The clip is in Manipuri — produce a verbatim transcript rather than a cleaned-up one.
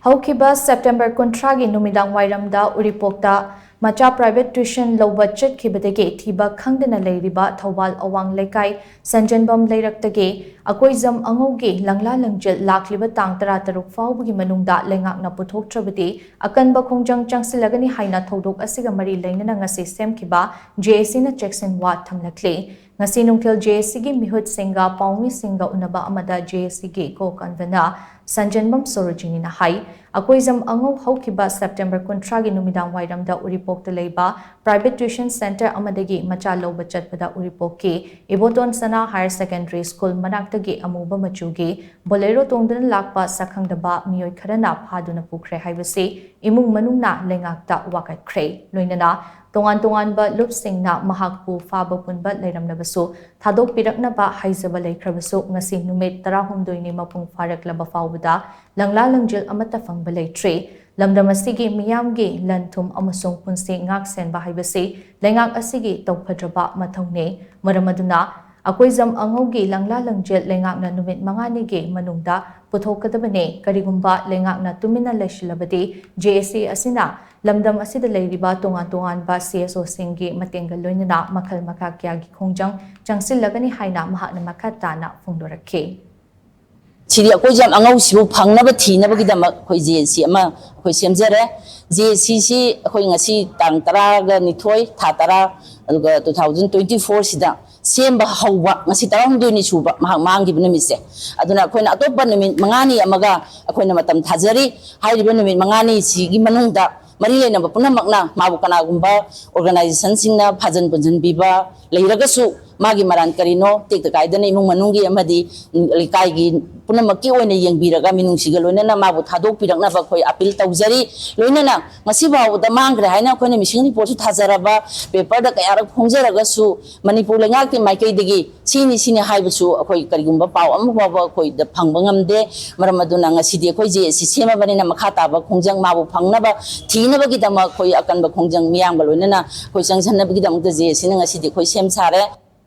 ꯍꯧꯈꯤꯕ ꯁꯦꯞꯇꯦꯝꯕꯔ ꯀꯨꯟꯊ꯭ꯔꯥꯒꯤ ꯅꯨꯃꯤꯗꯥꯡ ꯋꯥꯏꯔꯝꯗ ꯎꯔꯤꯄꯣꯛꯇ ꯃꯆꯥ private tuition ꯂꯧꯕ ꯆꯠꯈꯤꯕꯗꯒꯤ ꯊꯤꯕ ꯈꯪꯗꯅ ꯂꯩꯔꯤꯕ ꯊꯧꯕꯥꯜ ꯑꯋꯥꯡ ꯂꯩꯀꯥꯏ ꯁꯟꯖꯦꯟꯕꯝ ꯂꯩꯔꯛꯇꯒꯤ ꯑꯀꯣꯏꯖꯝ ꯑꯉꯧꯒꯤ ꯂꯪꯂꯥ ꯂꯪꯖꯤꯜ ꯂꯥꯛꯂꯤꯕ ꯇꯥꯡ ꯇꯔꯥꯇꯔꯨꯛ ꯐꯥꯎꯕꯒꯤ ꯃꯅꯨꯡꯗ ꯂꯩꯉꯥꯛꯅ ꯄꯨꯊꯣꯛꯇ꯭ꯔꯕꯗꯤ ꯑꯀꯟꯕ ꯈꯣꯡꯖꯪ ꯆꯪꯁꯤꯜꯂꯒꯅꯤ ꯍꯥꯏꯅ ꯊꯧꯗꯣꯛ ꯑꯁꯤꯒ ꯃꯔꯤ ꯂꯩꯅꯅ ꯉꯁꯤ ꯁꯦꯝꯈꯤꯕ J A Cꯅ ꯆꯦꯛꯁꯤꯟ ꯋꯥ ꯊꯝꯂꯛꯂꯤ꯫ ꯉꯁꯤ ꯅꯨꯡꯊꯤꯜ J A Cꯒꯤ ꯃꯤꯍꯨꯠꯁꯤꯡꯒ ꯄꯥꯎꯃꯤꯁꯤꯡꯒ ꯎꯅꯕ ꯑꯃꯗ J A Cꯒꯤ co-convener ꯁꯟꯖꯦꯟꯕꯝ ꯁꯣꯔꯣꯖꯤꯅꯤꯅ ꯍꯥꯏ, ꯑꯀꯣꯏꯖꯝ ꯑꯉꯧ ꯍꯧꯈꯤꯕ ꯁꯦꯞꯇꯦꯝꯕꯔ ꯀꯨꯟꯊ꯭ꯔꯥꯒꯤ ꯅꯨꯃꯤꯗꯥꯡ ꯋꯥꯏꯔꯝꯗ ꯎꯔꯤꯄꯣꯛꯇ ꯂꯩꯕ private tuition centre ꯑꯃꯗꯒꯤ ꯃꯆꯥ ꯂꯧꯕ ꯆꯠꯄꯗ ꯎꯔꯤꯄꯣꯛꯀꯤ ꯏꯕꯣꯇꯣꯟ ꯁꯅꯥ Higher Secondary School ꯃꯅꯥꯛꯇꯒꯤ ꯑꯃꯨꯕ ꯃꯆꯨꯒꯤ Bolero ꯇꯣꯡꯗꯨꯅ ꯂꯥꯛꯄ ꯁꯛꯈꯪꯗꯕ ꯃꯤꯑꯣꯏ ꯈꯔꯅ ꯐꯥꯗꯨꯅ ꯄꯨꯈ꯭ꯔꯦ ꯍꯥꯏꯕꯁꯤ ꯏꯃꯨꯡ ꯃꯅꯨꯡꯅ ꯂꯩꯉꯥꯛꯇ ꯋꯥꯀꯠꯈ꯭ꯔꯦ꯫ ꯂꯣꯏꯅꯅ ꯇꯣꯉꯥꯟ ꯇꯣꯉꯥꯟꯕ ꯂꯨꯞꯁꯤꯡꯅ ꯃꯍꯥꯛꯄꯨ ꯐꯥꯕ ꯄꯨꯟꯕ ꯂꯩꯔꯝꯂꯕꯁꯨ ꯊꯥꯗꯣꯛꯄꯤꯔꯛꯅꯕ ꯍꯥꯏꯖꯕ ꯂꯩꯈ꯭ꯔꯕꯁꯨ ꯉꯁꯤ ꯅꯨꯃꯤꯠ ꯇꯔꯥꯍꯨꯝꯗꯣꯏꯅꯤ ꯃꯄꯨꯡ ꯐꯥꯔꯛꯂꯕ ꯐꯥꯎꯕꯗ ꯂꯪꯂꯥ ꯂꯪꯖꯤꯜ ꯑꯃꯠꯇ ꯐꯪꯕ ꯂꯩꯇ꯭ꯔꯤ꯫ ꯂꯝꯗꯝ ꯑꯁꯤꯒꯤ ꯃꯤꯌꯥꯝꯒꯤ ꯂꯟ ꯊꯨꯝ ꯑꯃꯁꯨꯡ ꯄꯨꯟꯁꯤ ꯉꯥꯛ ꯁꯦꯟꯕ ꯍꯥꯏꯕꯁꯤ ꯂꯩꯉꯥꯛ ꯑꯁꯤꯒꯤ ꯇꯧꯐꯗ꯭ꯔꯕ ꯃꯊꯧꯅꯤ꯫ ꯃꯔꯝ ꯑꯗꯨꯅ ꯑꯀꯣꯏꯖꯝ ꯑꯉꯧꯒꯤ ꯂꯪꯂꯥ ꯂꯪꯖꯤꯜ ꯂꯩꯉꯥꯛꯅ ꯅꯨꯃꯤꯠ ꯃꯉꯥꯅꯤꯒꯤ ꯃꯅꯨꯡꯗ ꯄꯨꯊꯣꯛꯀꯗꯕꯅꯤ꯫ ꯀꯔꯤꯒꯨꯝꯕ ꯂꯩꯉꯥꯛꯅ ꯇꯨꯃꯤꯟꯅ ꯂꯩꯁꯤꯜꯂꯕꯗꯤ J A C ꯑꯁꯤꯅ ꯂꯝꯗꯝ ꯑꯁꯤꯗ ꯂꯩꯔꯤꯕ ꯇꯣꯉꯥꯟ ꯇꯣꯉꯥꯟꯕ C S Oꯁꯤꯡꯒꯤ ꯃꯇꯦꯡꯒ ꯂꯣꯏꯅꯅ ꯃꯈꯜ ꯃꯈꯥ ꯀꯌꯥꯒꯤ ꯈꯣꯡꯖꯪ ꯆꯪꯁꯤꯜꯂꯒꯅꯤ ꯍꯥꯏꯅ ꯃꯍꯥꯛꯅ ꯃꯈꯥ ꯇꯥꯅ ꯐꯣꯡꯗꯣꯔꯛꯈꯤ꯫ ꯁꯤꯗꯤ ꯑꯩꯈꯣꯏꯁꯦ ꯌꯥꯝ ꯑꯉꯧꯁꯤꯕꯨ ꯐꯪꯅꯕ ꯊꯤꯅꯕꯒꯤꯗꯃꯛ ꯑꯩꯈꯣꯏ J A C ꯑꯃ ꯑꯩꯈꯣꯏ ꯁꯦꯝꯖꯔꯦ꯫ J A Cꯁꯤ ꯑꯩꯈꯣꯏ ꯉꯁꯤ ꯇꯥꯡ ꯇꯔꯥꯒ ꯅꯤꯊꯣꯏ, ꯊꯥ ꯇꯔꯥ, ꯑꯗꯨꯒ two thousand twenty fourꯁꯤꯗ ꯁꯦꯝꯕ ꯍꯧꯕ, ꯉꯁꯤ ꯇꯔꯥꯍꯨꯝꯗꯣꯏꯅꯤ ꯁꯨꯕ ꯃꯍꯥꯛ ꯃꯥꯡꯈꯤꯕ ꯅꯨꯃꯤꯠꯁꯦ꯫ ꯑꯗꯨꯅ ꯑꯩꯈꯣꯏꯅ ꯑꯇꯣꯞꯄ ꯅꯨꯃꯤꯠ ꯃꯉꯥꯅꯤ ꯑꯃꯒ ꯑꯩꯈꯣꯏꯅ ꯃꯇꯝ ꯊꯥꯖꯔꯤ꯫ ꯍꯥꯏꯔꯤꯕ ꯅꯨꯃꯤꯠ ꯃꯉꯥꯅꯤꯁꯤꯒꯤ ꯃꯅꯨꯡꯗ ꯃꯔꯤ ꯂꯩꯅꯕ ꯄꯨꯝꯅꯃꯛꯅ ꯃꯥꯕꯨ ꯀꯅꯥꯒꯨꯝꯕ organizationꯁꯤꯡꯅ ꯐꯥꯖꯟ ꯄꯨꯟꯖꯟꯕꯤꯕ ꯂꯩꯔꯒꯁꯨ ꯃꯥꯒꯤ ꯃꯔꯥꯟ ꯀꯔꯤꯅꯣ ꯇꯦꯛꯇ ꯀꯥꯏꯗꯅ ꯏꯃꯨꯡ ꯃꯅꯨꯡꯒꯤ ꯑꯃꯗꯤ ꯂꯩꯀꯥꯏꯒꯤ ꯄꯨꯝꯅꯃꯛꯀꯤ ꯑꯣꯏꯅ ꯌꯦꯡꯕꯤꯔꯒ ꯃꯤꯅꯨꯡꯁꯤꯒ ꯂꯣꯏꯅꯅ ꯃꯥꯕꯨ ꯊꯥꯗꯣꯛꯄꯤꯔꯛꯅꯕ ꯑꯩꯈꯣꯏ appeal ꯇꯧꯖꯔꯤ꯫ ꯂꯣꯏꯅꯅ ꯉꯁꯤ ꯐꯥꯎꯕꯗ ꯃꯥꯡꯈ꯭ꯔꯦ ꯍꯥꯏꯅ ꯑꯩꯈꯣꯏꯅ missing reportꯁꯨ ꯊꯥꯖꯔꯕ, paperꯗ ꯀꯌꯥꯔꯛ ꯐꯣꯡꯖꯔꯒꯁꯨ ꯃꯅꯤꯄꯨꯔ ꯂꯩꯉꯥꯛꯀꯤ ꯃꯥꯏꯀꯩꯗꯒꯤ ꯁꯤꯅꯤ ꯁꯤꯅꯤ ꯍꯥꯏꯕꯁꯨ ꯑꯩꯈꯣꯏ ꯀꯔꯤꯒꯨꯝꯕ ꯄꯥꯎ ꯑꯃ ꯐꯥꯎꯕ ꯑꯩꯈꯣꯏꯗ ꯐꯪꯕ ꯉꯝꯗꯦ꯫ ꯃꯔꯝ ꯑꯗꯨꯅ ꯉꯁꯤꯗꯤ ꯑꯩꯈꯣꯏ J A C ꯁꯦꯝꯃꯕꯅꯤꯅ ꯃꯈꯥ ꯇꯥꯕ ꯈꯣꯡꯖꯪ ꯃꯥꯕꯨ ꯐꯪꯅꯕ ꯊꯤꯅꯕꯒꯤꯗꯃꯛ ꯑꯩꯈꯣꯏ ꯑꯀꯟꯕ ꯈꯣꯡꯖꯪ ꯃꯤꯌꯥꯝꯒ ꯂꯣꯏꯅꯅ ꯑꯩꯈꯣꯏ ꯆꯪꯁꯤꯟꯅꯕꯒꯤꯗꯃꯛꯇ J A Cꯅ ꯉꯁꯤꯗꯤ ꯑꯩꯈꯣꯏ ꯁꯦꯝ ꯁꯥꯔꯦ꯫